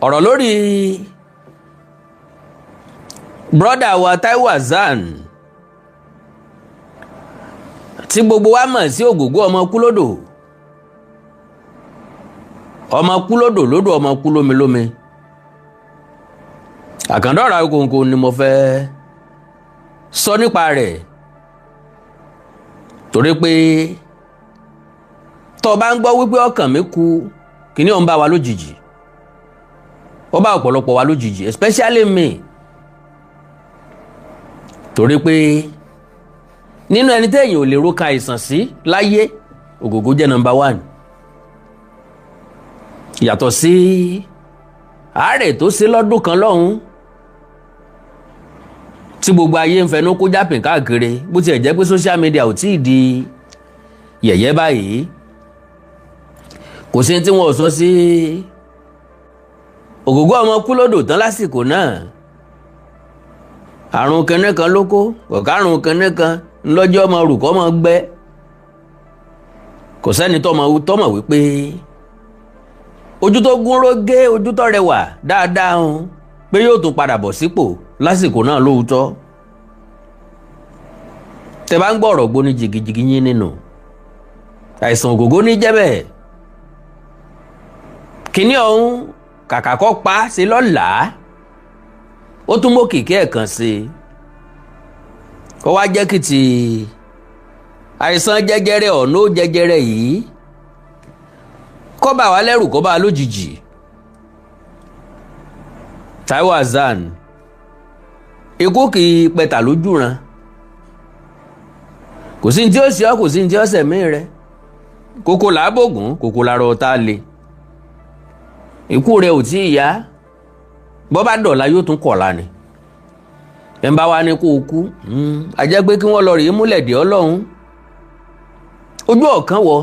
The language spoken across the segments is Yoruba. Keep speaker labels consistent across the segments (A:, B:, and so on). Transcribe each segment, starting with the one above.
A: Ọ̀rọ̀ lórí brother wa Taiwo Hassan tí gbogbo wa mọ̀ sí Ògògó ọmọ kúlódò, ọmọ kúlódò lódò, ọmọ kú lómilómi. Àkàndọ̀rọ̀ Awikonko ni mo fẹ́ sọ nípa rẹ̀, torí pé tó bá ń gbọ́ wípé ọkàn mi kú, kíní ọ̀n bá wa lójijì, ó bá ọ̀pọ̀lọpọ̀ wa lójijì, especially me, torí pé nínú ẹni téèyàn ò lè ro ka àìsàn sí láyé, Ògògó jẹ́ number one. Yàtọ̀ sí àárẹ̀ tó ṣe lọ́dún kan lọ́hùn tí gbogbo ayé ń fẹnu kó jápìn káàkiri, bó tiẹ̀ jẹ́ pé social media ò tíì di yẹ̀yẹ́ báyìí, kò sí tí wọn ò sọ sí Ògògó ọmọ kúlódò tán lásìkò náà. Àrùn kẹ́nẹ́ kan ló kó kọ̀kárùn kẹ́nẹ́ kan ńlọ́jọ́ ọmọ rùkọ́ ọmọ gbẹ́. Kò sẹ́ni tọ́mọ̀ wípé ojú tó gún rógé, ojú tó rẹwà dáadáa ń pé yóò tún padà bọ̀ sípò lásìkò náà. Lóòótọ́, tẹ bá ń gbọ́ ọ̀rọ̀ gbóní jìgìjìgì yín nínú àìsàn Ògògó ní jẹ́ bẹ́ẹ̀. Kínní ọ̀hún kàkà kọ́ pa ṣe lọ́làá, ó tún mọ́ kìkì ẹ̀ kàn sí i, kó wá jẹ́ kìtì àìsàn jẹjẹrẹ ọ̀nà jẹjẹrẹ yìí kó bá wa lẹ́rù, kó bá wa lójijì. Taiwo Hassan, ikú kì í pẹ̀tà lójú ran. Kò sí ní tí ó ṣe ọ́, kò sí ní tí ó ṣẹ̀mí rẹ. Kókó làábògùn, kókó làrọ̀ ọ̀tá le. Ikú rẹ ò tí ì yá. Bọ́ bá dọ̀la, yóò tún kọ̀la ni. Ẹ̀ ń bá wa ní kó o kú, a jẹ́ pé kí wọ́n lọ rèé múlẹ̀ dé Ọlọ́run ojú ọ̀kan wọ,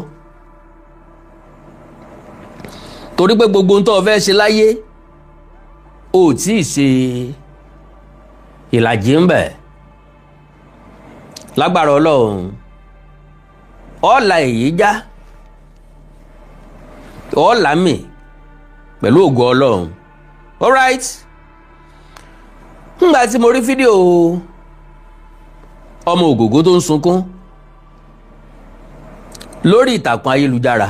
A: torí pé gbogbo ohun tó o fẹ́ ṣe láyé, o ò tí ì ṣe ìlàjì ń bẹ̀. Lágbára Ọlọ́run, ọ̀la èyí já ọ̀la mi pẹ̀lú ògo Ọlọ́run. Alright, ńgbà tí mo rí fídíò ọmọ Ògògó tó ń sunkún lórí ìtàkùn ayélujára,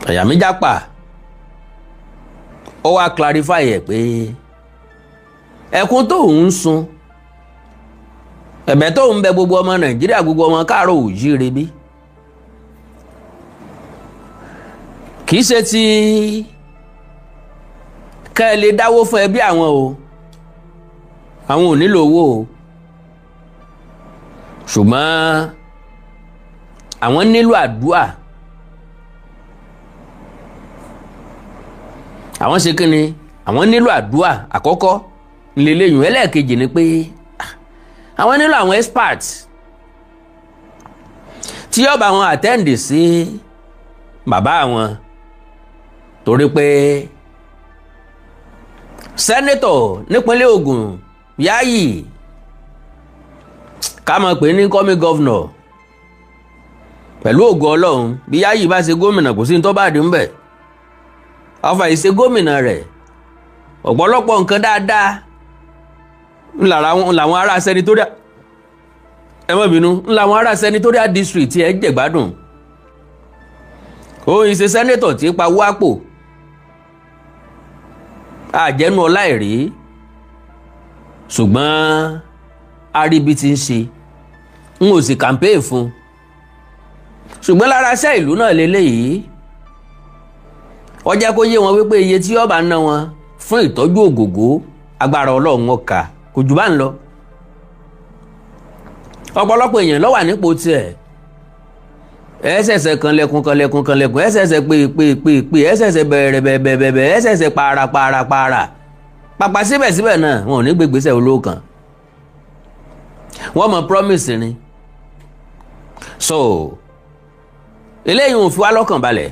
A: àyà mi jápa. Ó wá clarify ẹ̀ pé ẹkún tóun ń sun, ẹ̀bẹ̀ tóun bẹ̀ gbogbo ọmọ Nàìjíríà, gbogbo ọmọ káàárọ̀ òjíire, bí kì í ṣe ti kẹ́ ẹ lè dáwó fún ẹbí àwọn o, àwọn ò nílò owó o, ṣùgbọ́n àwọn nílò àdúà. Àwọn ṣe kí ni? Àwọn nílò àdúà. Àkọ́kọ́ ńlẹ́lẹ́yìn. Ẹlẹ́ẹ̀kejì ni pé àwọn nílò àwọn experts tí yóò bá wọn attend sí bàbá àwọn, torí pé sẹ́nẹ́tọ̀ nípínlẹ̀ Ògùn, Yayi, ká mọ̀ pé ní kọ́mí governor, pẹ̀lú ògo Ọlọ́run, bí Yayi bá ṣe gómìnà, kò sí ní tó bá dé ńbẹ̀. Ọfà ìṣe gómìnà rẹ̀, ọ̀pọ̀lọpọ̀ nǹkan dáadáa làwọn ará senatorial, ẹ má bínú, làwọn ará senatorial district ẹ jẹ̀gbádùn. Òun ìṣe sẹ́nẹ́tọ̀ tí pa wápò àjẹnú ọlá ẹ̀rí, ṣùgbọ́n aríbi ti ń ṣe, n ò sì campaign fún, ṣùgbọ́n lára iṣẹ́ ìlú náà lélẹ́yìí, ó jẹ́ kó yé wọn wípé iye tí ó bá ná wọn fún ìtọ́jú Ògògó, agbára Ọlọ́run ọkà kò jù bá ń lọ. Ọ̀pọ̀lọpọ̀ èèyàn ló wà nípò tiẹ̀, ẹ ṣẹ̀ṣẹ̀ kanlẹ̀kùn kanlẹ̀kùn kanlẹ̀kùn, ẹ ṣẹ̀ṣẹ̀ pè pè pè pè, ẹ ṣẹ̀ṣẹ̀ bẹ̀rẹ̀ bẹ̀rẹ̀ bẹ̀rẹ̀, ẹ ṣẹ̀ṣẹ̀ para para para pàpà, síbẹ̀síbẹ̀ náà wọn ò ní gbégbèsè olówó kan, wọ́n mọ̀ promise ni. So eléyìí ò fi wá lọ́kàn balẹ̀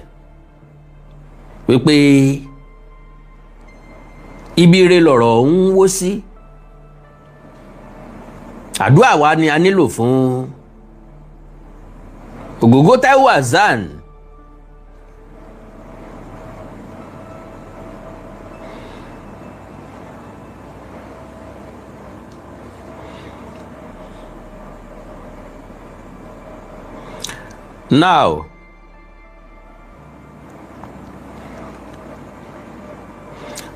A: wípé ibi ire lọ̀rọ̀ ń wó sí. Àdúrà wa ni a nílò fún Ògògó Taiwo Hassan. Now,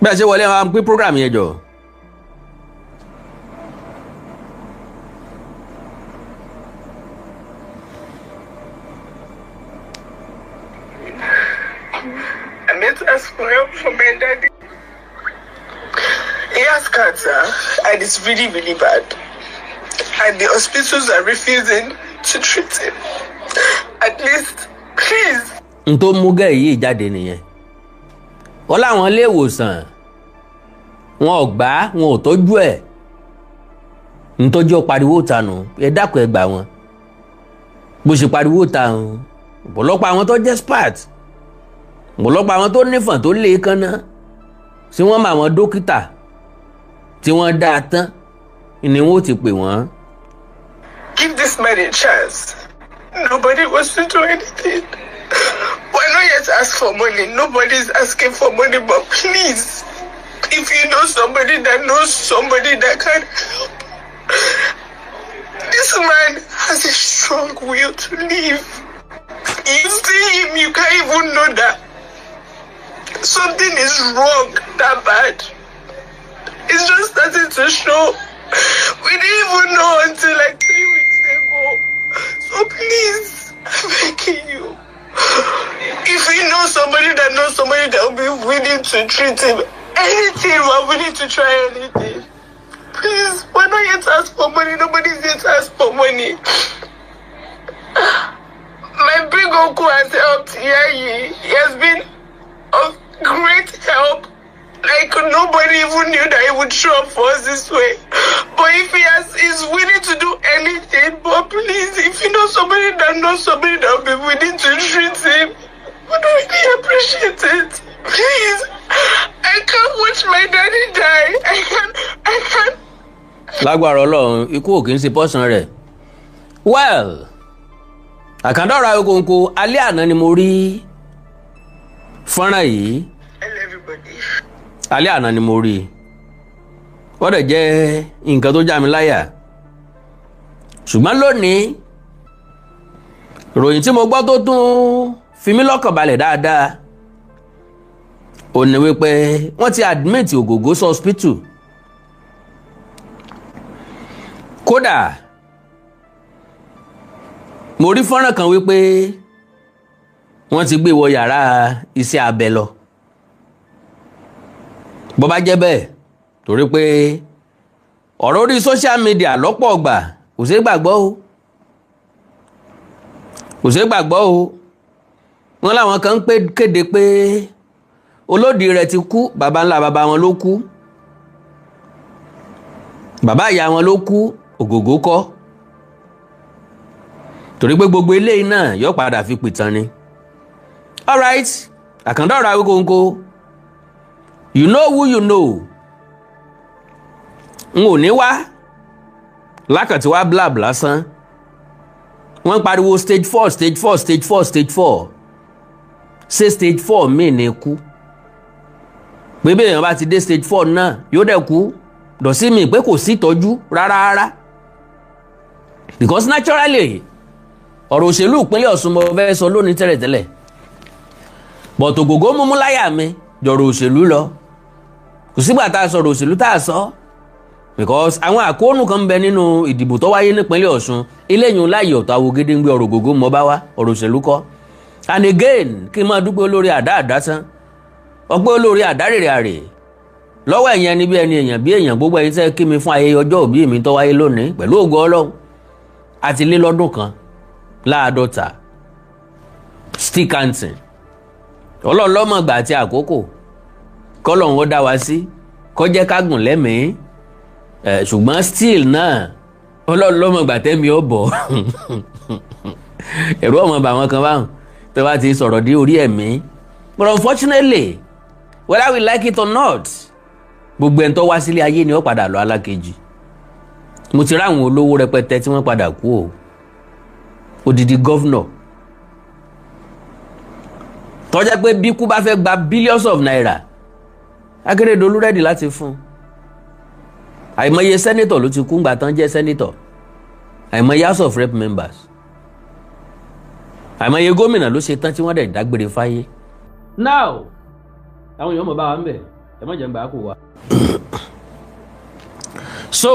A: bẹ́ẹ̀ ṣe wọlé, máa ń pín program yẹn jọ.
B: I'm here to ask for help from my daddy. He has cancer and it's really, really bad. And the hospitals are refusing to treat him. At least, please.
A: N tó mú gẹ́ yìí jáde nìyẹn. Wọ́n láwọn ilé ìwòsàn wọn ò gbà, wọn ò tọ́jú ẹ̀. Ntọ́jú ó pariwo tànù, ẹ dákun, ẹ gbà wọn. Bó ṣe pariwo tànù, ọ̀pọ̀lọpọ̀ àwọn tó jẹ́ expert, ọ̀pọ̀lọpọ̀ àwọn tó nífọ̀n tó lé kánná tí wọ́n mọ àwọn dókítà tí wọ́n dá a tán ni wọ́n ti pè wọ́n.
B: Give this man a chance. Nobody wants to do anything. We're not yet to ask for money. Nobody's asking for money, but please, if you know somebody that knows somebody that can help. This man has a strong will to live. You see him, you can't even know that something is wrong that bad. It's just starting to show. We didn't even know until like 3 weeks ago. So please, I'm begging you. If you know somebody that knows somebody that will be willing to treat him, anything, we're willing to try anything. Please, we're not here to ask for money. Nobody's here to ask for money. My big uncle has helped Yayi. He has been of great help. Like, nobody even knew that he would show up for us this way. But if he has is willing to do anything, but please, if you know somebody that knows somebody that will be willing to treat him, would really appreciate it. Please. I can't watch my daddy die. I can't.
A: Lágbára Ọlọ́run, ikú ò kì í ṣe pọ́sàn rẹ̀. Well, àkàndọ̀rọ̀ Awikonko, alẹ́ àná ni mo rí fọ́nrán yìí.
B: Hello, everybody.
A: Alẹ́ àná ni mo rí i. Ó dẹ̀ jẹ́ nǹkan tó já mi láyà, ṣùgbọ́n lónìí, ìròyìn tí mo gbọ́ tó tún fi mí lọ́kàn balẹ̀ dáadáa ó ní wípé wọ́n ti admit Ògògó sí hospital. Kódà mo rí fọ́nrán kan wípé wọ́n ti gbé wọ yàrá iṣẹ́ abẹ lọ. Bó bá jẹ́ bẹ́ẹ̀, torí pé ọ̀rọ̀ orí social media lọ́pọ̀ ọgbà kò ṣeé gbàgbọ́ o, kò ṣeé gbàgbọ́ o. Wọ́n láwọn kan ń kéde pé olódì rẹ̀ ti kú, baba ńlá baba wọn ló kú, bàbá ìyá wọn ló kú, Ògògó kọ́. Torí pé gbogbo eléyìí náà yóò padà fi pìtàn ni. Alright, àkàndá ọ̀rọ̀ Awikonko, you know who you know. N ò ní wá lákàtí wá blab lásán. Wọ́n pariwo stage four, stage four, stage four, stage four. Ṣé stage four míì ní kú? Pé bí èèyàn bá ti dé stage four náà, yóò dẹ̀ kú dọ̀sí mi pé kò sí ìtọ́jú rárá rárá? Because naturally, ọ̀rọ̀ òṣèlú ìpínlẹ̀ Ọ̀ṣun mo fẹ́ sọ lónìí tẹ́lẹ̀tẹ́lẹ̀, but Ògògó múmú láyà mi jọ̀rọ̀ òṣèlú lọ. Kò sígbà tá a sọ̀rọ̀ òṣèlú tá a sọ, because àwọn àkóónù kan ń bẹ nínú ìdìbò tó wáyé nípínlẹ̀ Ọ̀ṣun. Eléyìí láàyè ọ̀tọ̀ Awogedengbe. Ọ̀rọ̀ Ògògó mọ́ bá wá, ọ̀rọ̀ òṣèlú kọ́. And again, kí n máa dúpẹ́ olórí àdá àdá tán, ọpẹ́ olórí àdá rèrè àrè lọ́wọ́ ẹ̀yìn ẹni bí ẹni, èèyàn bí èèyàn, gbogbo ẹ̀yin tẹ́ kí mi fún ayẹyẹ ọjọ́ òbí mi tó wáyé lónìí. Pẹ̀lú ògo Ọlọ́run, àti lé lọ́dún kan láàdọ́ta, still counting. Ọlọ́run lọ́mọ̀gbà àti àkókò kọ́lọ́run ó dá wa sí, kó jẹ́ ká gùn lẹ́mìí ẹ̀. Ṣùgbọ́n still náà, Ọlọ́run lọ́mọ̀gbà tẹ́mi ó bọ̀. Ẹ̀rú ọmọ bà wọn kan báwọn tó bá ti sọ̀rọ̀ dé orí ẹ̀mí. But unfortunately, whether we like it or not, gbogbo ẹni tó wá sílé ayé ni ó padà lọ alákejì. Mo ti ráwọn olówó rẹpẹtẹ tí wọ́n padà kú o. Odidi governor tó jẹ́ pé bí kú bá fẹ́ gba billions of naira, Akérédolú ready láti fún un. Àìmọye senator ló ti kú ńgbà tán jẹ́ senator, àìmọye House of Rep members. Àìmọye gómìnà ló ṣe tán tí wọ́n dẹ̀ dágbére fáyé. Now, àwọn èèyàn mọ̀ bá wa ń bẹ̀, ẹ má jẹ́ ń gbà á kó wa. So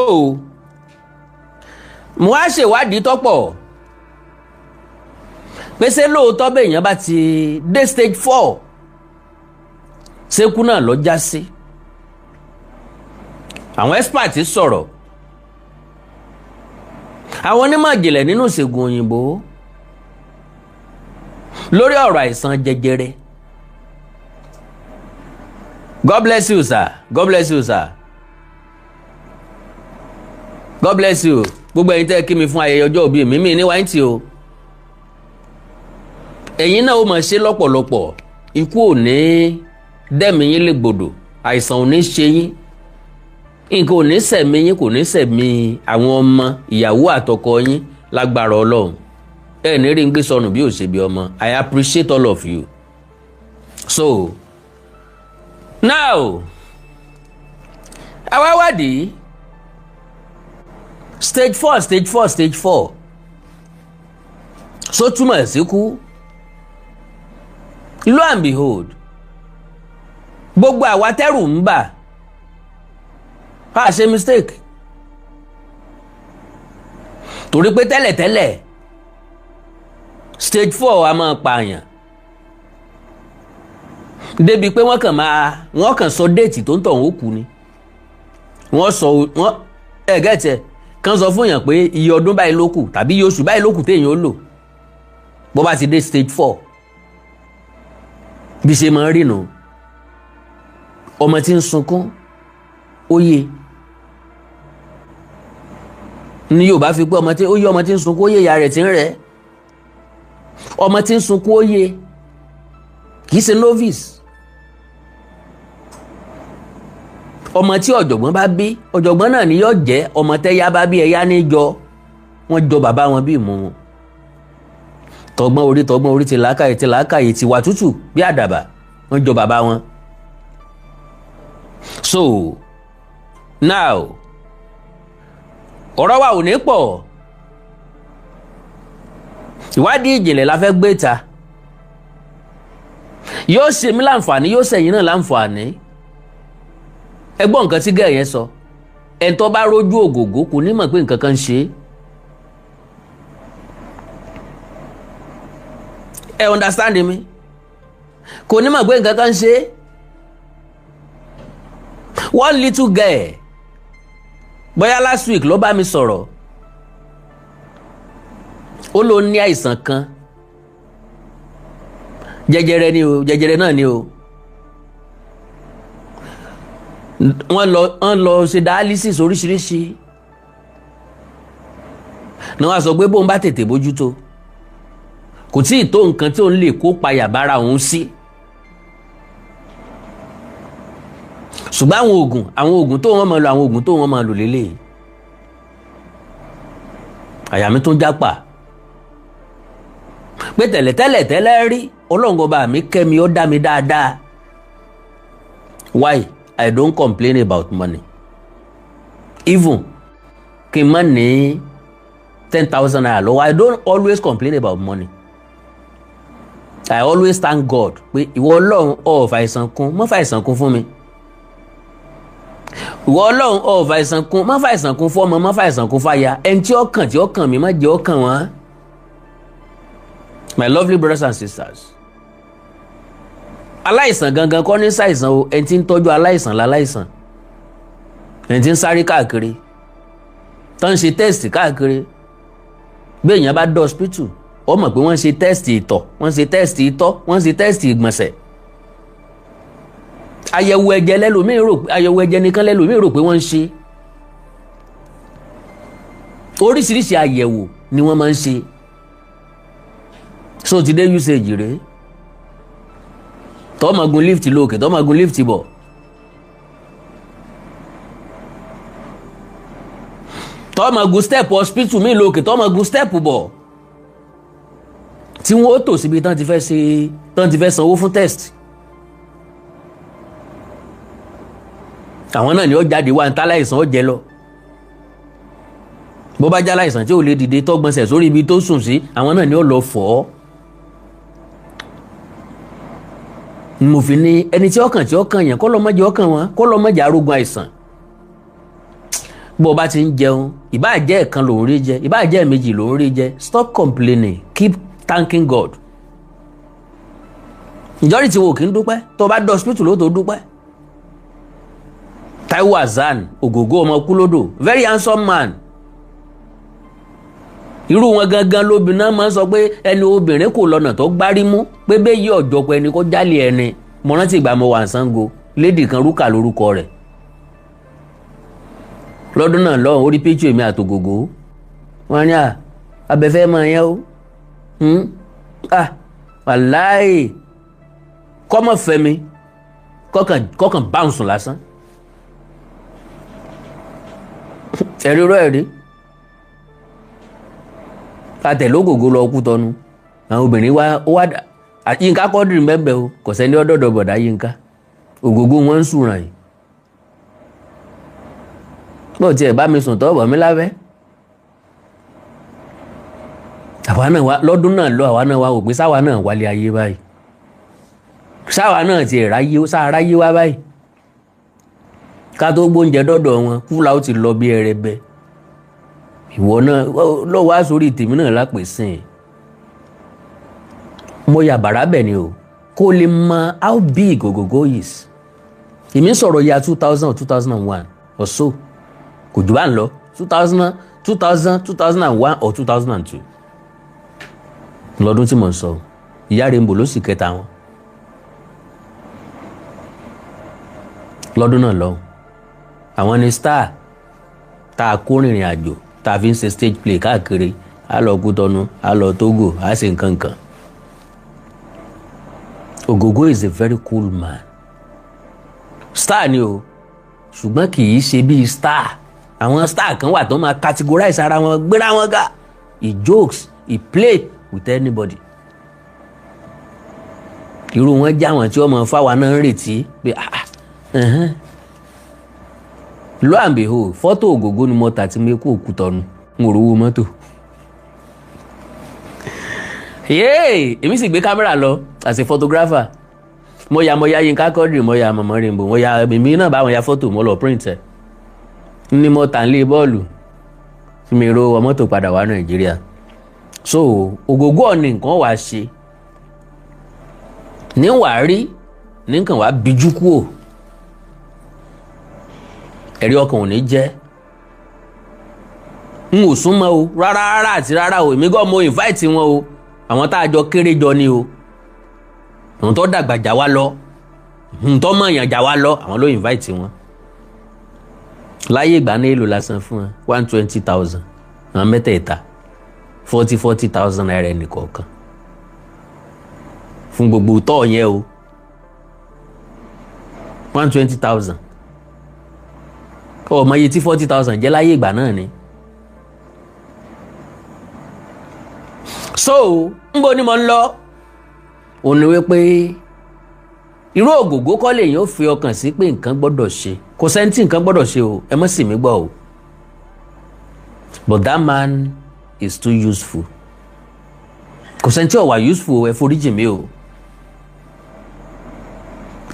A: mo wá ṣèwádìí tọ́pọ̀ pé ṣé lóòótọ́ bẹ́ẹ̀ yẹn bá ti dé stage 4, ṣékú náà lọ já sí? Àwọn expert sọ̀rọ̀, àwọn onímọ̀ ìjìnlẹ̀ nínú ìṣègùn òyìnbó lórí ọ̀rọ̀ àìsàn jẹjẹrẹ. God bless you, sir. God bless you, sir. God bless you. Gbogbo ẹ̀yin tẹ́ kí mi fún ayẹyẹ ọjọ́ òbí mi, mi ní wáyé tí o, ẹ̀yin náà ó máa ṣe lọ́pọ̀lọpọ̀. Ikú ò ní dẹ́mi yín lè gbòdò, àìsàn ò ní ṣe yín, nǹkan ò ní sẹ̀mí yín, kò ní sẹ̀mí àwọn ọmọ, ìyàwó àtọkọ yín lágbára Ọlọ́run. Ẹ ní rí ń gbé sọnù bí ò ṣe bí ọmọ. I appreciate all of you. So now, àwa wádìí stage 4, stage 4, stage 4, so túmọ̀ sí kú? Lo and behold, gbogbo àwa tẹ́rù ń bà á ṣe mistake, torí pé tẹ́lẹ̀tẹ́lẹ̀, stage 4 a máa pààyàn débi pé wọ́n kàn sọ date tó ń tọ̀ ó kú ni. Wọ́n sọ wọ́n ẹ̀ gẹ́tẹ̀ kàn sọ fún yàn pé iye ọdún báyìí ló kù tàbí iye oṣù báyìí ló kù téèyàn ó lò bó bá ti dé stage 4. Bí ṣe máa ń rí nù, ọmọ tí ń sunkún ó yé ní Yorùbá fi pé ọmọ tí ó yé, ọmọ tí ń sunkún ó yé ìyá rẹ̀ tí ń rẹ̀. Ọmọ tí ń sunkún ó yé, kì í ṣe novice. Ọmọ tí ọ̀jọ̀gbọ́n bá bí, ọ̀jọ̀gbọ́n náà ni yóò jẹ́. Ọmọ tẹ́yà bá bí, ẹ̀yà ní jọ. Wọ́n jọ bàbá wọn bí ìmú wọn, tọgbọ́n orí tọgbọ́n orí, ti làákàyè ti làákàyè, ti wà tútù bí àdàbà, wọ́n jọ bàbá wọn. So now, ọ̀rọ̀ wa ò ní pọ̀. Ìwádìí ìjìnlẹ̀ la fẹ́ gbé ta. Yóò ṣe mí láǹfààní, yóò ṣẹ̀yìn náà láǹfààní. Ẹ gbọ́ nǹkan tí gẹ̀ẹ́ yẹn sọ. Ẹ̀ tó bá rójú ògògó kò ní mọ̀ pé nǹkan kan ń ṣe é. Ẹ understand mi? Kò ní mọ̀ pé nǹkan kan ń ṣe é. One little girl, bóyá last week, ló bá mi sọ̀rọ̀. Ó ló ní àìsàn kan, jẹjẹrẹ ni o, jẹjẹrẹ náà ni o. Wọ́n lọ ṣe dialysis oríṣiríṣi ni. Wọ́n á sọ pé bóun bá tètè bójútó, kò tí ì tó nǹkan tí òun lè kó payà bára òun sí, ṣùgbọ́n àwọn oògùn tó wọ́n máa lò, àwọn oògùn tó wọ́n máa lò lélẹ̀. Àyà mi tún jápa pé tẹ̀lẹ̀tẹ́lẹ̀ tẹ́lẹ̀ rí, Ọlọ́run ọba mi kẹ́ mi, ó dá mi dáadáa. Why I don't complain about money. Even kí n má ní ₦10,000 lọ́wọ́, I don't always complain about money. I always thank God pé ìwọ Ọlọ́run, ò fàìsàn kún, má fàìsàn kún fún mi. Ìwọ Ọlọ́run, ò fàìsàn kún, má fàìsàn kún fún ọmọ, má fàìsàn kún fáya. Ẹni tí ó kàn, tí ó kàn mí, má jẹ́ ó kàn wọ́n. My lovely brothers and sisters, aláìsàn gangan kọ́ ní ṣàìsàn o. Ẹni tí ń tọ́jú aláìsàn láláìsàn, ẹni tí ń sáré káàkiri, tó ń ṣe test káàkiri. Bí èèyàn bá dé hospital, ó mọ̀ pé wọ́n ṣe test ìtọ̀, wọ́n ṣe test ìtọ̀, wọ́n ṣe test ìgbọ̀nsẹ̀, àyẹ̀wò ẹ̀jẹ̀ lẹ́lòmíì rò, àyẹ̀wò ẹ̀jẹ̀ nìkan lẹ́lòmíì rò pé wọ́n ń ṣe. Oríṣiríṣi àyẹ̀wò ni wọ́n máa ń ṣe. So ti dé usage rèé, tọ́ máa gun lift lókè, tọ́ máa gun lift bọ̀. Tọ́ máa gun step hospital mi lókè, tọ́ máa gun step bọ̀, tí wọ́n ó tò síbi tán ti fẹ́ ṣe, tán ti fẹ́ sanwó fún test. Àwọn náà ni ó jáde wá ní táláìsàn ó jẹ lọ. Bó bá jáláìsàn tí ò lè dìde, tọ́gbọ̀nsẹ̀ sórí ibi tó sùn sí, àwọn náà ni ó lọ fọ́. Mo fi ní ẹni tí ọkàn tí ọkàn yẹn kọ́ lọ́mọdé ọkàn wọn, kọ́ lọ́mọdé arógun àìsàn. Bó o bá ti ń jẹun, ìbáà jẹ́ ẹ̀kan ló ń rí jẹ, ìbáà jẹ́ ẹ̀mejì ló ń rí jẹ, stop complaining, keep thanking God. Ìjọ́rìí tí wo kì í dúpẹ́, tó o bá dé hospital ló tó dúpẹ́. Taiwo Hassan, Ògògó ọmọ Kúlódò, very handsome man. Irú wọn gangan lóbìnrin náà máa ń sọ pé ẹni obìnrin kò lọ́nà tó gbárí mú pé bẹ́ẹ̀ yí ọ̀jọ̀pọ̀ ẹni kó jálè ẹni. Mo rántí ìgbà mo wà ní Ṣàngó, lady kan, Rúkà lórúkọ rẹ̀. Lọ́dún náà lọ́hùn, orí picture èmi àtògògó, wọn ní à abẹ́fẹ́ máa yẹn o. Ah, wàláì, kọ́mọ̀ fẹ́mi kọ́kàn kọ́kàn báǹsùn lásán. Ẹ̀rí rọ́ ẹ̀rí atẹ̀lógògó lọ kú tọnu. Àwọn obìnrin wa ó wá Yínká Quadri mẹ́bẹ̀ o, kò sẹ́ni ọ̀dọ̀dọ̀ bọ̀dá Yínká. Ògògó wọn ń sùràn yìí bó tiẹ̀ bá mi sùn tọ́ bọ̀ mí lábẹ́. Àwa náà wá lọ́dún náà lọ, àwa náà wá wò pé sáwa náà wálé ayé báyìí, sáwa náà ti ráyé, sáà ráyé wá báyìí. Ká tó gbóúnjẹ dọ́dọ̀ wọn, kúlà ó ti lọ bí ẹrẹbẹ. Ìwọ náà lọ́wọ́ á sórí tèmi náà lápèsìn. Mo yà bàrà bẹ̀ ni o, kó lè mọ how big Ògògó is. Èmi ń sọ̀rọ̀ ya 2000 or 2001 or so, kò jù bá ń lọ, 2000, 2000, 2001 or 2002 lọ́dún tí mo ń sọ. Ìyá Rainbow ló sì kẹta wọn lọ́dún náà lọ́hùn. Àwọn ni star tá a kó rìnrìn àjò, tá a fi ń ṣe stage play káàkiri, a lọ Kútọ́nù, a lọ Togo, a ṣe nǹkan kan. Ògògó is a very cool man. Star ni o, ṣùgbọ́n kì í ṣe bíi star. Àwọn star kan wà tó máa categorize ara wọn, gbéra wọn ga. He jokes, he play with anybody. Irú wọn já wọn tí wọ́n mọ fáwa náà ń retí pé ah, ẹ̀hẹ́n. Lo and behold, fọ́tò Ògògó ni mo tà tí mo kú Òkútọ́nu, n ò rówó mọ́tò. Yéè, èmi sì gbé kámẹ́rà lọ as a photographer. Mo ya Yínká Quadri, mo ya Mọ̀mọ́ Rainbow, mo ya èmi náà bá wọn ya fọ́tò, mo lọ print ẹ̀ ní mo tà ń lé bọ́ọ̀lù tí mi ro wọ mọ́tò padà wá Nàìjíríà. So Ògògó ọ̀nì nǹkan wàá ṣe ní wàá rí ní nǹkan wàá bíjú kúò, ẹ̀rí ọkàn ò ní jẹ́ n ò súnmọ́ o rárá rárá àti rárá o. Èmi gan mo invite wọn o, àwọn tá a jọ kéré jọ ni o, àwọn tó dàgbà jà wá lọ, àwọn tó mọ̀yàn jà wá lọ, àwọn ló invite wọn. Láyé ìgbà ní èlò lásán fún wọn, 120,000, àwọn mẹ́tẹ̀ẹ̀ta, 40,000 naira ẹnìkọ̀ọ̀kan fún gbogbo tọ́ yẹn o, 120,000. Ọmọ iye tí 40,000 jẹ́ láyé ìgbà náà ni. So nbo ni mo ń lọ òun ni wípé irú Ògògó kọ́ lèyìn ó fi ọkàn sí pé nǹkan gbọ́dọ̀ ṣe. Kò sẹ́ni tí nǹkan gbọ́dọ̀ ṣe o, ẹ má sì mí gbọ́ o, but that man is too useful. Kò sẹ́ni tí ò wà useful, ẹ foríjì mi o.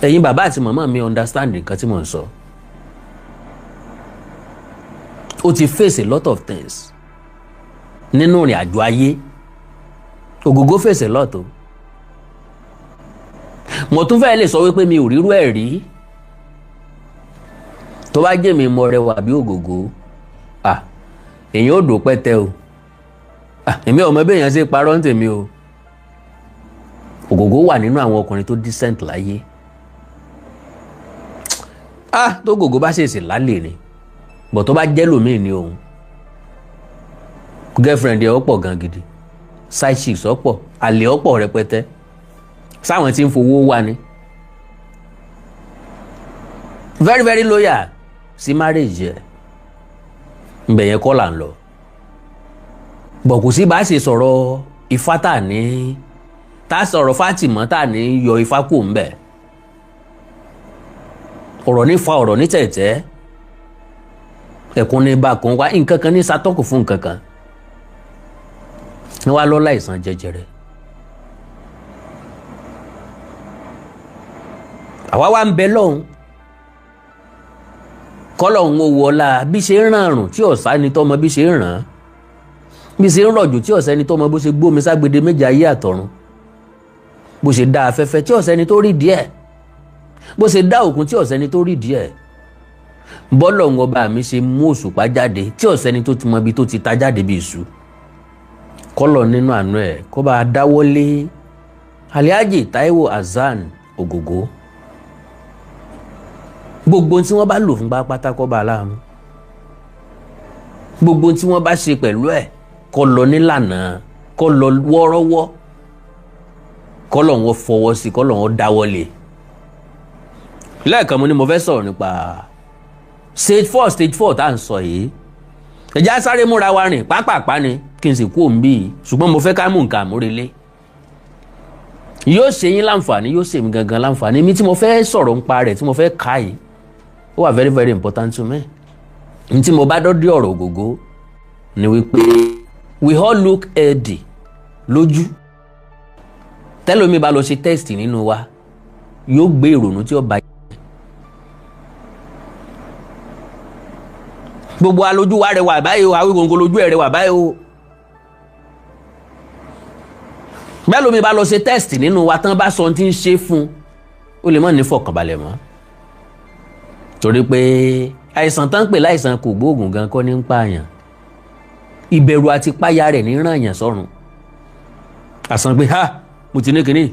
A: Ẹ̀yin bàbá àti màmá mi understand nǹkan tí mò ń sọ. Ó ti face a lot of things nínú ìrìn àjò ayé. Ògògó face a lot o. Mo tún fẹ́ lè sọ wípé mi ò rírú ẹ̀ rí. Tó bá jẹ́ mi mo rẹwà bí Ògògó, ah, èèyàn ò dò pẹ́tẹ́ o. Ah, èmi ò mọ bí èèyàn ṣe parọ́ ń tèmi o. Ògògó wà nínú àwọn ọkùnrin tó decent láyé. Ah, tó Ògògó bá ṣèṣì lálẹ́ ni, bọ̀ tó bá jẹ́ lòmíì ni òun, girlfriend ẹ̀ ọ̀pọ̀ gan gidi, side chicks ọ̀pọ̀, àlè ọ̀pọ̀ rẹpẹtẹ, sáwọn tí ń fowó wá ni. Very very loyal sí marriage ẹ̀. Ǹbẹ̀ yẹn kọ́ là ń lọ, bọ̀ kò sí bá a ṣe sọ̀rọ̀ ifá tà ní tá a sọ̀rọ̀ Fátìmọ́ tà ní yọ ifá kù ńbẹ̀. Ọ̀rọ̀ ní fa ọ̀rọ̀ ní tẹ̀tẹ̀, ẹ̀kún ní bá kan wá, nǹkan kan ní satọ́kù fún nǹkan kan ní wàá lọ́la ìsàn jẹjẹrẹ. Àwa wá ń bẹ lọ́hùn, kọ́lọ́hún ó wọlá bí ṣe ń ràn àrùn tí ọ̀sá ni tọ́mọ, bí ṣe ń ràn án, bí ṣe ń rọ̀jò tí ọ̀sẹ́ni tọ́mọ, bó ṣe gbómi ságbede méje ayé àtọ̀run, bó ṣe dá afẹ́fẹ́ tí ọ̀sẹ́ni tó rí díẹ̀, bó ṣe dá òkun tí ọ̀sẹ́ni tó rí díẹ̀, bọ́lọ̀ ń ọba mi ṣe mú òṣùpá jáde tí ọ̀sẹ́ni tó ti mọ ibi tó ti ta jáde bí iṣu. Kọ́lọ̀ nínú àánú ẹ̀ kó bá a dáwọ́lé Alhaji Taiwo Hassan Ògògó, gbogbo tí wọ́n bá lò fún pátá kó bá a láàmú, gbogbo tí wọ́n bá ṣe pẹ̀lú ẹ̀ kó lọ nílànà, kó lọ wọ́ọ́rọ́wọ́, kọ́lọ̀ wọn fọwọ́ sí, kọ́lọ̀ wọn dáwọ́lé. Lẹ́ẹ̀kan mo ní mo fẹ́ sọ̀rọ̀ nípa stage four. Stage four tá à ń sọ yìí, ẹ̀já sáré múra wa rìn pápápá ni kí n sì kú òun bíi, ṣùgbọ́n mo fẹ́ ká mú nǹkan àmúrelé. Yóò ṣe yín láǹfààní, yóò ṣe mí gangan láǹfààní. Mi tí mo fẹ́ sọ̀rọ̀ nípa rẹ̀, tí mo fẹ́ ka yìí, ó wà very very important to me. N tí mo bá dọ́dí ọ̀rọ̀ Ògògó ni wípé we all look healthy lójú. Tẹ́lómi bá lọ ṣe test nínú wa, yóò gbé ìrònú tí ó bá gbogbo alójú wa rẹwà báyìí o, Awíkonko lójú ẹ̀ rẹwà báyìí o. Bẹ́ẹ̀ lómi bá lọ ṣe test nínú wa tán, bá sọ ohun tí ń ṣe fún un, ó lè má ní fọkànbalẹ̀ mọ́, torí pé àìsàn tán ń pè láìsàn kò gbóògùn gan kọ́ ní ń pààyàn, ìbẹ̀rù àti páyà rẹ̀ ní ràn yàn sọ́run. Àsàn pé ha, mo ti ní kinní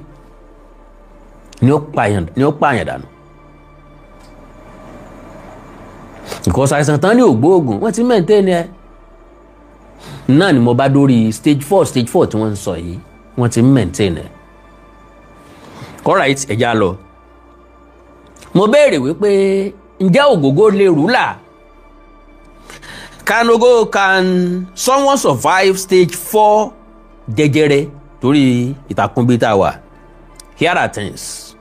A: ni ó pààyàn dànù, because àìsàn tán ní ògbóògùn wọ́n ti maintain ẹ náà ni. Mo bá dórí stage four. Stage four tí wọ́n ń sọ yìí, wọ́n ti maintain ẹ. Alright, ẹ̀já lọ. Mo béèrè wípé ǹjẹ́ Ògògó lè rúlà? Can Ogo, can someone survive stage four jẹjẹrẹ? Torí ìtàkùn bíi tá a wà. Here are things.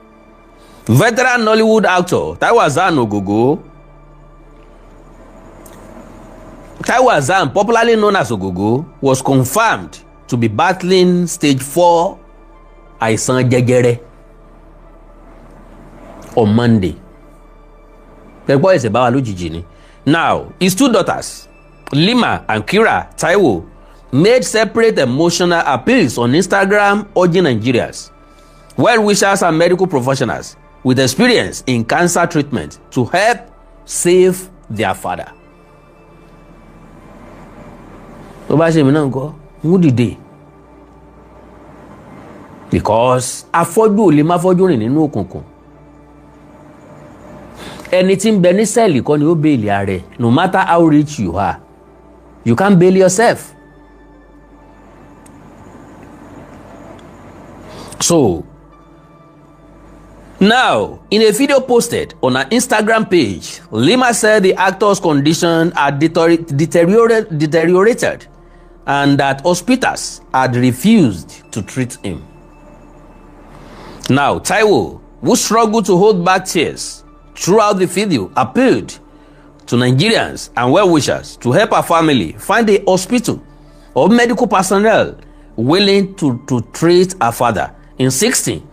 A: Veteran Nollywood actor Taiwo Hassan Ogogo, Taiwo Hassan, popularly known as Ogogo, was confirmed to be battling stage four àìsàn jẹjẹrẹ on Monday. Pẹ̀pọ́ ẹ̀sẹ̀ bá wa lójijì ni. Now, his two daughters, Lima and Kira Taiwo, made separate emotional appeals on Instagram urging Nigerians, well-wishers and medical professionals with experience in cancer treatment to help save their father. Tó bá ṣe mí náà ńkọ́, ń dìde, because afọ́jú ò lè má fọ́jú rìn nínú òkùnkùn. Ẹni tí ń bẹ ní cell kọ́ ni ó bail ara ẹ̀. No matter how rich you are, you can't bail yourself. So now, in a video posted on her Instagram page, Lima said the actor's condition had deteriorated and that hospitals had refused to treat him. Now, Taiwo, who struggled to hold back tears throughout the video, appealed to Nigerians and well-wishers to help her family find a hospital or medical personnel willing to treat her father, insisting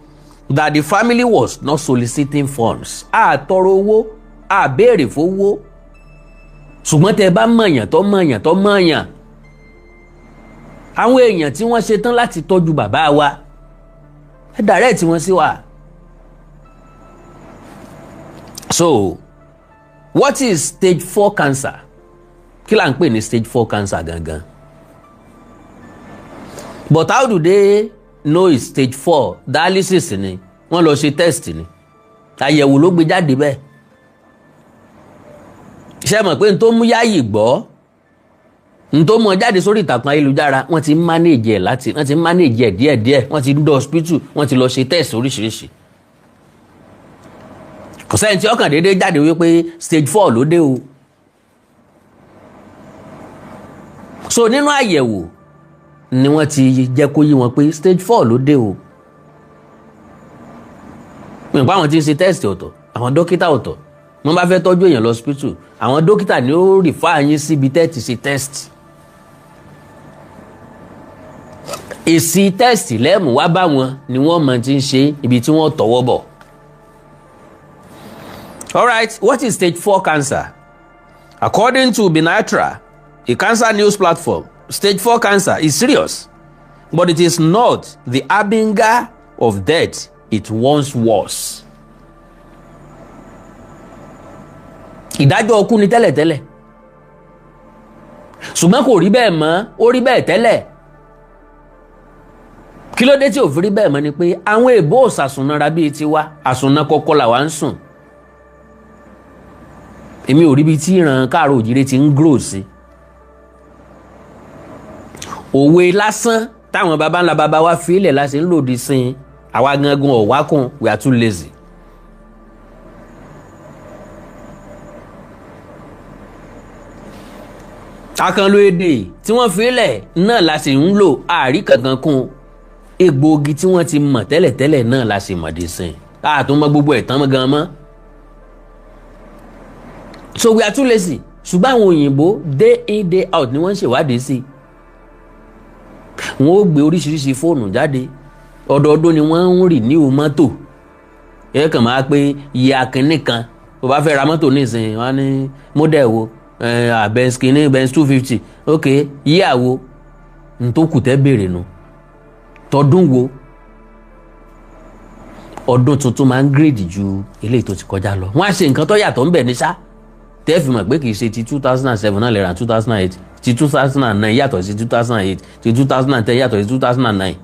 A: that the family was not soliciting funds. A tọrọ owó, a béèrè fowó, ṣùgbọ́n tẹ bá mọ̀yàn tó mọ̀yàn tó mọ̀yàn, àwọn èèyàn tí wọ́n ṣe tán láti tọ́jú bàbá wa, ẹ direct wọn sí wa. So, what is stage four cancer? Kí là ń pè ní stage four cancer gangan? But how do they know it's stage four? Dialysis ni wọ́n lọ ṣe, test ni, àyẹ̀wò ló gbé jáde bẹ́ẹ̀. Ṣé mọ̀ pé n tó mú yáyì gbọ́, n tó mú ọ jáde sórí ìtàkùn ayélujára, wọ́n ti ń manage ẹ̀ láti, wọ́n ti ń manage ẹ̀ díẹ̀díẹ̀, wọ́n ti ń dọ́ hospital, wọ́n ti lọ ṣe test oríṣiríṣi. Kò sẹ́ni tí ọkàn déédéé jáde wípé stage four ló dé o. So nínú àyẹ̀wò ni wọ́n ti jẹ́ kó yí wọn pé stage four ló dé o. Nípa àwọn tí ń ṣe test ọ̀tọ̀, àwọn dókítà ọ̀tọ̀, wọ́n bá fẹ́ tọ́jú èèyàn lọ hospital, àwọn dókítà ni ó refer yín síbi tẹ́ ti ṣe test. Èsì test lẹ́mú wá bá wọn ni wọ́n mọ̀ ti ń ṣe ibi tí wọ́n tọwọ́ bọ̀. Alright, what is stage 4 cancer? According to Binatra, a cancer news platform, stage 4 cancer is serious, but it is not the harbinger of death it once was. Ìdájọ́ ọkú ni tẹ́lẹ̀tẹ́lẹ̀, ṣùgbọ́n kò rí bẹ́ẹ̀ mọ́, ó rí bẹ́ẹ̀ tẹ́lẹ̀. Kí ló dé tí ò fi rí bẹ́ẹ̀ mọ́ ni pé àwọn èèbó ò sàsùnnára bíi tiwa, àsùnná kọ́kọ́ làwa ń sùn. Èmi ò rí ibi tí ìran káàró òjìrè ti ń grow sí. Òwe lásán táwọn baba ńlá baba wa fi ilẹ̀ láti ń lòdì sí i, àwa gangan ọ̀wákùn, we are too lazy. Àkànlò èdè tí wọ́n fi ilẹ̀ náà la sì ń lò, àárí kankan kún. Egbòogi tí wọ́n ti mọ̀ tẹ́lẹ̀tẹ́lẹ̀ náà la sì mọ̀ dé sìn, àtúmọ̀ gbogbo ẹ̀ tán gan mọ́. So we are too lazy. Ṣùgbọ́n àwọn òyìnbó, day in, day out ni wọ́n ń ṣèwádìí sí. Wọ́n ó gbé oríṣiríṣi fóònù jáde, ọdọọdún ni wọ́n ń rì ní mọ́tò. Ẹ kàn máa pé iye akínní kan tó bá fẹ́ ra mọ́tò nísìnyí, wọ́n á ní model wo, Benz kínní, Benz 250, ok, iye àwo n tó kù tẹ́ béèrè nu, tọdún wo. Ọdún tuntun máa ń grade ju eléyìí tó ti kọjá lọ. Wọ́n á ṣe nǹkan tó yàtọ̀ ń bẹ̀ ní sá tẹ́ fi mọ̀ pé kì í ṣe ti 2007 náà lè ra 2008, ti 2009 yàtọ̀ sí 2008, ti 2010 yàtọ̀ sí 2009.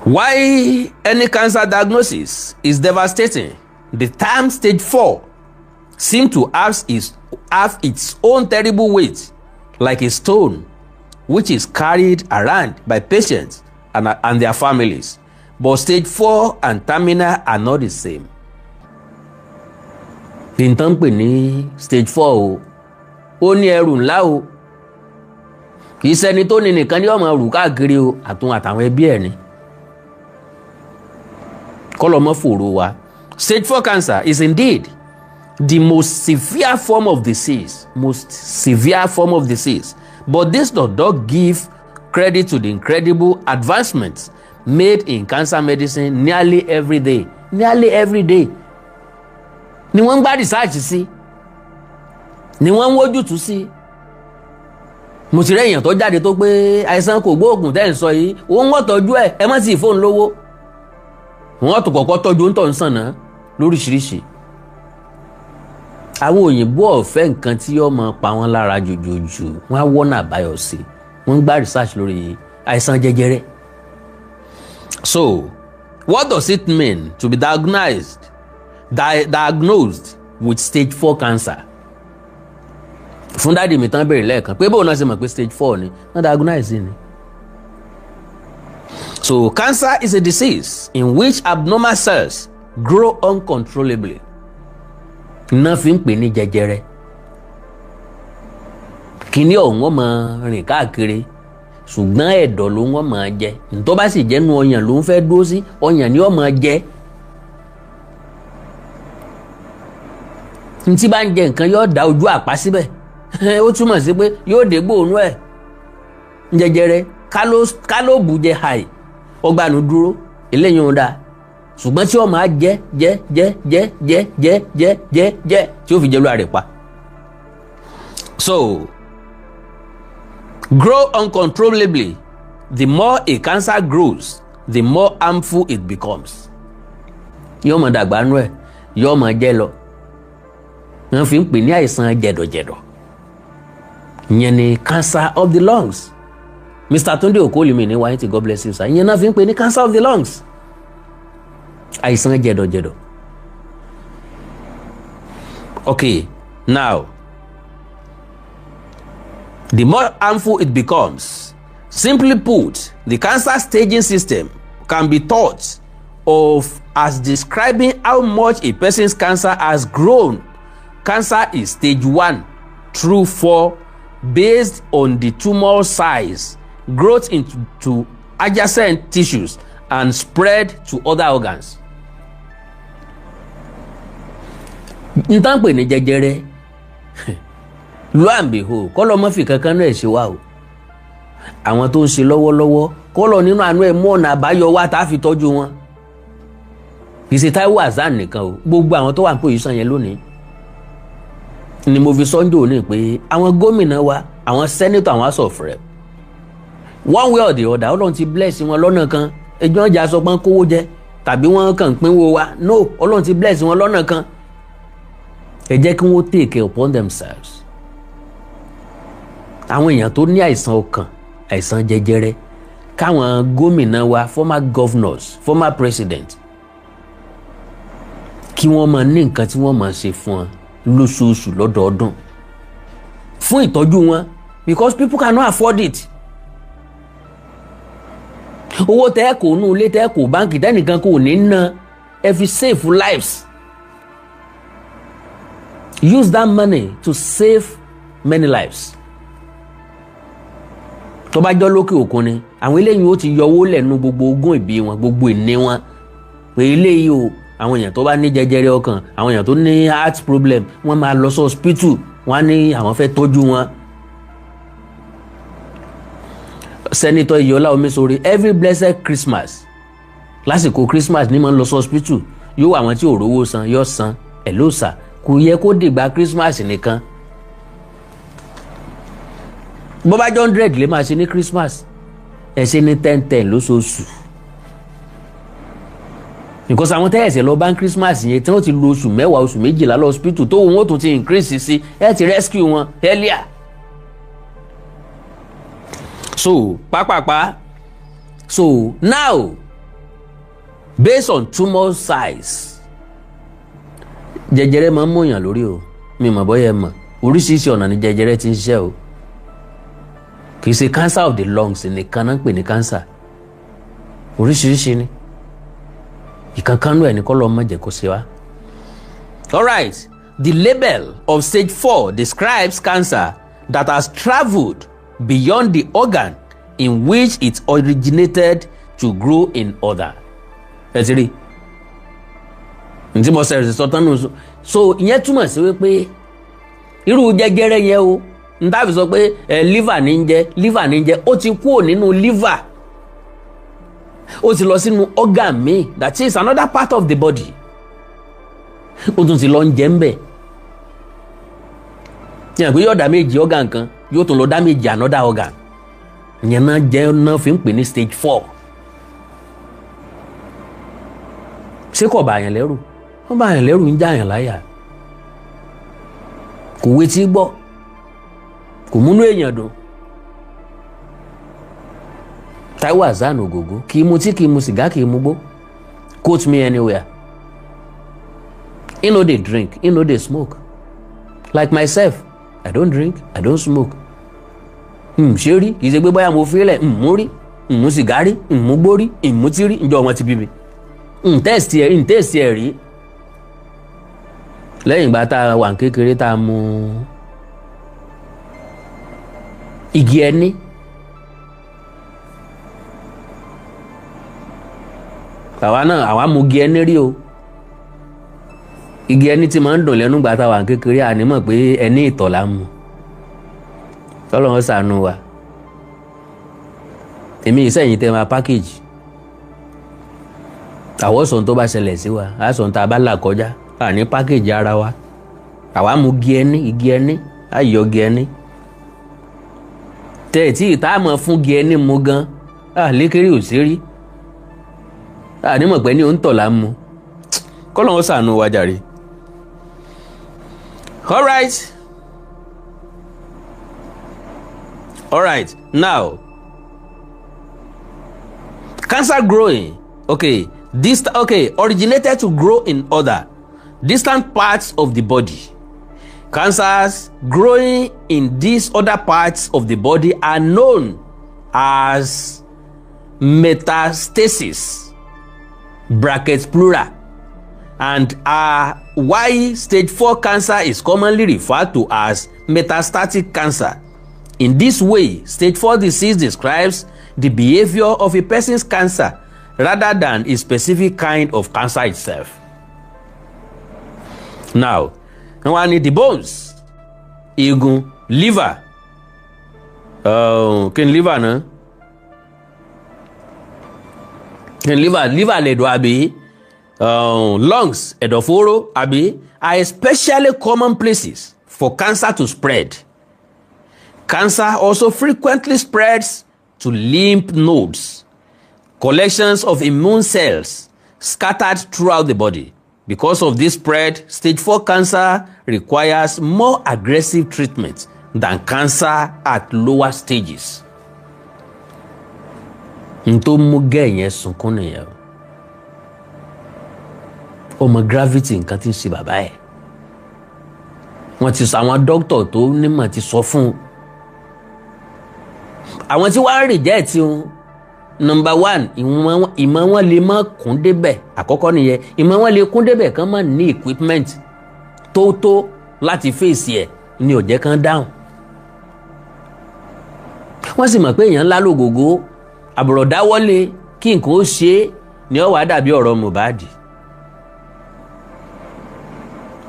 A: Why any cancer diagnosis is devastating, the term stage 4 seem to have its own terrible weight, like a stone which is carried around by patients and their families. But stage 4 and terminal are not the same. Nǹkan pè ní stage 4 o, ó ní ẹrù ńlá o. Kì í ṣẹni tó ní nìkan ní ọmọ rù káàkiri o, àtún àtàwọn ẹbí ẹ̀ ni. Kọ́lọ́mọ́ fòrò wa. Stage 4 cancer is indeed the most severe form of disease, most severe form of disease, but this does not give credit to the incredible advancements made in cancer medicine nearly every day. Nearly every day ni wọ́n ń gbá research sí, ni wọ́n ń wójútùú sí. Mo ti rí èèyàn tó jáde tó pé àìsàn kò gbóògùn tẹ́ ń sọ yìí, òun wọ́n tọ́jú ẹ̀, ẹ má sì fóun lówó. Wọ́n tó kọ́kọ́ tọ́jú ń tọ̀ ń sàn náà lóríṣiríṣi. Àwọn òyìnbó ọ̀fẹ́ nǹkan tí yóò máa pa wọ́n lára jòjòjò, wọ́n á wọ́nà àbáyọ sí. Wọ́n ń gbá research lórí àìsàn jẹjẹrẹ. So what does it mean to be diagnosed with stage 4 cancer? Fún daddy mi tán béèrè lẹ́ẹ̀kan pé bóun náà ṣe mọ̀ pé stage 4 ni wọ́n diagnose ni. So cancer is a disease in which abnormal cells grow uncontrollably. Iná fi ń pè ní jẹjẹrẹ. Kíní ọ̀hún wọ́n máa rìn káàkiri, ṣùgbọ́n ẹ̀dọ̀ ló wọ́n máa jẹ. Tó bá sì jẹ́nu ọyàn ló ń fẹ́ dúró sí, ọyàn ni ó máa jẹ. Ntí bá ń jẹ nǹkan, yóò dá ojú àpá síbẹ̀, ó túmọ̀ sí pé yóò dé gbóòórùn ẹ̀. Jẹjẹrẹ kálóòbù jẹ hàì ọgbàánu dúró, eléyìí ń dáa, ṣùgbọ́n tí ó máa jẹ jẹ jẹ jẹ jẹ jẹ jẹ jẹ jẹ tí ó fi jẹ lóra rẹ̀ pa. So grow uncontrollably. The more a cancer grows, the more harmful it becomes. Yóò máa dàgbà nú ẹ̀, yóò máa jẹ́ lọ. Wọ́n fi ń pè ní àìsàn jẹ̀dọ̀jẹ̀dọ̀. Ìyẹn ni cancer of the lungs. Mr. Tunde Okolimi ní wáyé tí, God bless you, sir. Ìyẹn náà fi ń pè ní cancer of the lungs, àìsàn jẹ̀dọ̀jẹ̀dọ̀. Okay, now, the more harmful it becomes. Simply put, the cancer staging system can be thought of as describing how much a person's cancer has grown. Cancer is stage 1 through 4 based on the tumor size, growth into adjacent tissues and spread to other organs. N tán pè ní jẹjẹrẹ, lo and behold, kọ́lọ́ mọ́ fi kankan náà ṣe wá o. Àwọn tó ń ṣe lọ́wọ́lọ́wọ́, kọ́lọ́ nínú àánú ẹ̀ mú ọ̀nà àbáyọ wá tá a fi tọ́jú wọn. Kì í ṣe Táíwò Hassan nìkan o, gbogbo àwọn tó wà ní position yẹn lónìí ni mo fi sọ́njò ní pé àwọn gómìnà wa, àwọn senator, àwọn House of Rep, one way or the other, Ọlọ́run ti bless wọn lọ́nà kan. Ẹjọ́ ọjà sọ pé kówó jẹ tàbí wọ́n kàn pínwó wa, no, Ọlọ́run ti bless wọn lọ́nà kan. Ẹ jẹ́ kí wọ́n take upon themselves. Àwọn èèyàn tó ní àìsàn ọkàn, àìsàn jẹjẹrẹ, káwọn gómìnà wa, former governors, former president, kí wọ́n máa ní nǹkan tí wọ́n máa ṣe fún wọn lóṣooṣù, lọ́dọọdún, fún ìtọ́jú wọn, because people cannot afford it. Owó tẹ́ kò nú ilé, tẹ́ kò báńkì, tẹ́nìkan kò ní ná, ẹ fi save lives. Use that money to save many lives. Tó bá jọ lókè òkun ni, àwọn eléyìí ó ti yọwó lẹ́nu gbogbo ogún ìbí wọn, gbogbo ìní wọn, pé eléyìí o, àwọn èèyàn tó bá ní jẹjẹrẹ ọkàn, àwọn èèyàn tó ní heart problem, wọ́n máa lọ sí hospital, wọ́n á ní àwọn fẹ́ tọ́jú wọn. Senator Iyọlá Omisore, every blessed Christmas, lásìkò Christmas ní máa ń lọ sí hospital, yóò àwọn tí ò rówó san, yóò san ẹ̀ ló sà. Kò yẹ kó dìgbà Christmas nìkan. Bó bá jẹ́ 100 lè máa ṣe ní Christmas, ẹ ṣe ní 10 10 lóṣooṣù, because àwọn tẹ́yẹ̀sẹ̀ lọ bá ń Christmas yẹn, tí wọ́n ti lo oṣù 10, oṣù 12 lọ hospital, tó wọn ó tún ti increase sí, ẹ ti rescue wọn earlier. So pápápá, so now, based on tumor size, jẹjẹrẹ máa ń mọ̀yàn lórí o. Mi mọ̀ bọ́yẹ̀ mọ̀, oríṣiríṣi ọ̀nà ni jẹjẹrẹ ti ń ṣiṣẹ́ o. Kì í ṣe cancer of the lungs nìkan náà ń pè ní cancer. Oríṣiríṣi ni. Ìkankanú ẹ̀ ní kọ́ lọ́ọ́ mọ̀jẹ̀ kó ṣe wá. Alright, the label of stage 4 describes cancer that has travelled beyond the organ in which it originated to grow in other. Ẹ ti rí ntí mo sẹ̀rẹ̀ sọ tán nù. So ìyẹn túmọ̀ sí wípé irú jẹjẹrẹ yẹn o, n tá fi sọ pé ẹ liver ní ń jẹ, liver ní ń jẹ, ó ti kúrò nínú liver, ó ti lọ sínú organ míì, that is another part of the body, ó tún ti lọ ń jẹ ń bẹ̀ yẹn pé yóò damage organ kan, yóò tún lọ damage another organ. Ìyẹn náà jẹ́ náà fi ń pè ní stage 4. Ṣé kò bá yẹn lẹ́rù? Wọ́n bá yẹn lẹ́rù, ń já yẹn láyà, kò wetí gbọ́, kò múnú èèyàn dùn. Táíwò Hassan Ògògó kì í mutí, kì í mu sìgá, kì í mu gbó. Quote me anywhere. He no dey drink, he no dey smoke. Like myself, I don't drink, I don't smoke. Ṣé rí, kì í ṣe pé bóyá mo fílẹ̀ mú rí, mú sìgá rí, mú gbó rí, mú tí rí. Ǹjọ́ wọn ti bí mi ntẹ́sì ẹ̀, ntẹ́sì ẹ̀ rí. Lẹ́yìn ìgbà tá a wà kékeré, tá a mú igi ẹni, àwa náà, àwa mú igi ẹni rí o. Igi ẹni tí máa ń dùn lẹ́nu gbà tá a wà kékeré, àní mọ̀ pé ẹni ìtọ̀ la mú. Tọ́lọ́run ṣàánú wa. Èmi ìsẹ̀yìn tẹ́ máa pákéjì àwọn sọ̀n tó bá ṣẹlẹ̀ sí wa, àsọ̀n tá a bá là kọjá, àní pákéjì ara wa. Àwa mú igi ẹni, igi ẹni, ayọ̀ igi ẹni tẹ̀ tí ìta mọ̀ fún igi ẹni mu gan lékèrè ò sí rí, àní mọ̀ pé ní òun tọ̀ là ń mu. Kọ́lọ́run ṣàánú wa jàre. All right, all right, now cancer growing, okay, this, okay, originated to grow in other distant parts of the body. Cancers growing in these other parts of the body are known as metastasis, brackets plural, and are why stage 4 cancer is commonly referred to as metastatic cancer. In this way, stage 4 disease describes the behavior of a person's cancer rather than a specific kind of cancer itself. Now, wọ́n á ní the bones, eegun, liver, kí ni liver náà? Kí ni liver? Liver lẹ̀dọ̀ àbí? Lungs, ẹ̀dọ̀fóró àbí, are especially common places for cancer to spread. Cancer also frequently spreads to lymph nodes, collections of immune cells scattered throughout the body. Because of this spread, stage 4 cancer requires more aggressive treatment than cancer at lower stages. N tó mú gẹ́ yẹn sunkún nìyẹn o. Ó mọ gravity nǹkan tí ń ṣe bàbá ẹ̀. Wọ́n ti sọ, àwọn dókítà tó nímọ̀ ti sọ fún un. Àwọn tí wàá reject wọn, number one, ìmọ̀ wọn lè má kún débẹ̀. Àkọ́kọ́ nìyẹn. Ìmọ̀ wọn lè kún débẹ̀, kán má ní equipment tó tó láti fèsì ẹ̀ ní ó jẹ́ kán dáhùn. Wọ́n sì mọ̀ pé èèyàn ńlá lògògó àbùrọ̀dá wọlé kí nǹkan ó ṣe é ní ó wàá dàbí ọ̀rọ̀ Mohbad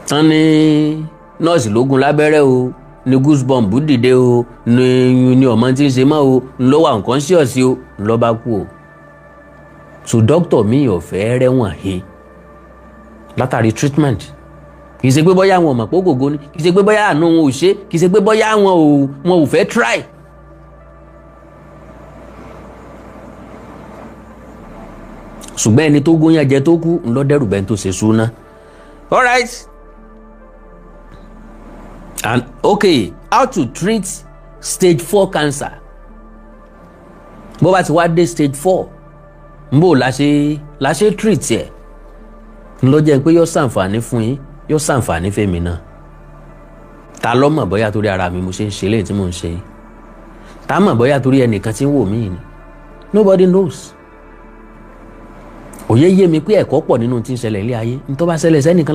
A: tán ní nọ́ọ̀sì lógún lábẹ́rẹ́ o, ní goosebump dìde o, ní ọmọ tí ń ṣe mọ́ o, ló wà unconscious o, ló bá kú o. So doctor mi ò fẹ́ rẹ́wọ̀n he látàrí treatment. Kì í ṣe pé bóyá àwọn ọmọ pé ògògó ni, kì í ṣe pé bóyá àánú wọn ò ṣe, kì í ṣe pé bóyá wọn ò fẹ́ try. Ṣùgbọ́n ẹni tó gúnyán jẹ tó kú ńlọ dẹ́rù bẹ́ẹ̀ tó ṣe súná. All right, and okay, how to treat stage 4 cancer? Bó bá ti wá dé stage 4, nbó la ṣe treat ẹ̀? Ńlọ jẹ́ pé yóò ṣàǹfààní fún yín, yóò ṣàǹfààní fẹ́mi náà. Ta ló mọ̀ bóyá torí ara mi mo ṣe ń ṣe léyìí tí mò ń ṣe yìí? Ta mọ̀ bóyá torí ẹnìkan tí ń wò mí ni? Nobody knows. Òye yé mi pé ẹ̀kọ́ pọ̀ nínú tí ń ṣẹlẹ̀ ilé ayé. Ní tó bá ṣẹlẹ̀ sẹ́nìkan.